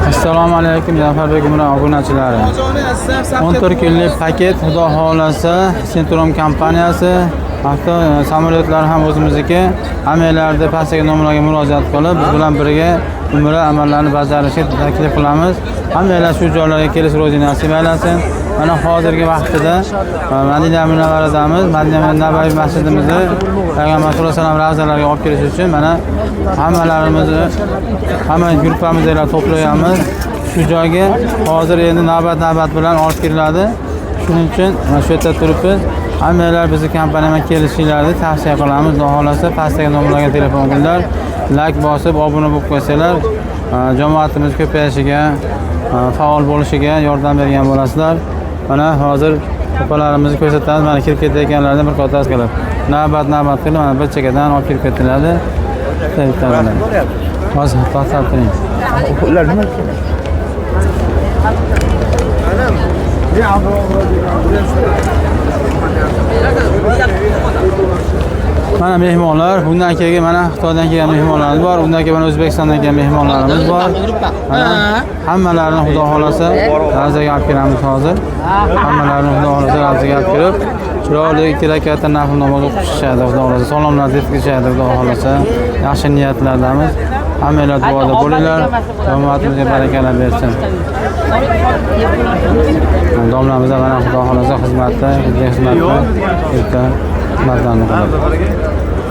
Assalomu alaykum Jafarbek Umra obunachilari. 14 kunlik paket Xudo xohlasa Centrum kompaniyasi avto samolyotlar ham o'zimizniki. Hammanglarni pastdagi nomerlarga murojaat qilib, biz bilan birga umra amallarini bajarishga taklif qilamiz. Hammanglar shu joylarga kelish ro'zi nasib aylasin. Mana hozirgi vaqtida Madina Munavvaradamiz. Madina Nabaviy masjidimizni Payg'ambar sollallohu alayhi vasallam ravzalariga olib kelish uchun mana hammalarimizni, hamma gruppamizdagilar to'playapmiz. Shu joyga hozir endi navbat-navbat bilan olib kiriladi. Shuning uchun mana shu yerda turibmiz. Hammanglar bizni kompaniyaga kelishinglarni tavsiya qilamiz. Xudo xohlasa pastdagi nomerlarga telefon qilinglar. Like bosib, obuna bo'lib qo'ysanglar, jamoatimiz ko'payishiga, faol bo'lishiga yordam bergan bo'lasizlar. Mana hozir opalarimizni ko'rsatamiz. Mana kirib ketayotganlarni bir qator qilib, navbat-navbat qilib, mana bir chekkadan olib kirib ketiladi. Bitta bitta bilan. Hozir to'xtab turing. Ular nima? Mana mehmonlar, bundan keyin mana Xitoydan kelgan mehmonlarimiz bor, undan keyin mana O'zbekistondan kelgan mehmonlarimiz bor. Mana hammalarini Xudo xolasa ravzaga olib kelamiz hozir. Hammalarini Xudo xolasa ravzaga olib kelib, chiroyli ikki rakatda nafl namoz o'qib chiqishadi Xudo xolasa, salomlar yetkazishadi Xudo xolasa. Yaxshi niyatlardamiz. Hammanglar duoda bo'linglar. Jamoatimizga barakalar bersin. Domlamiz ham mana Xudo xolasa xizmatda, bizga xizmatda, erta xizmatlarni qiladi.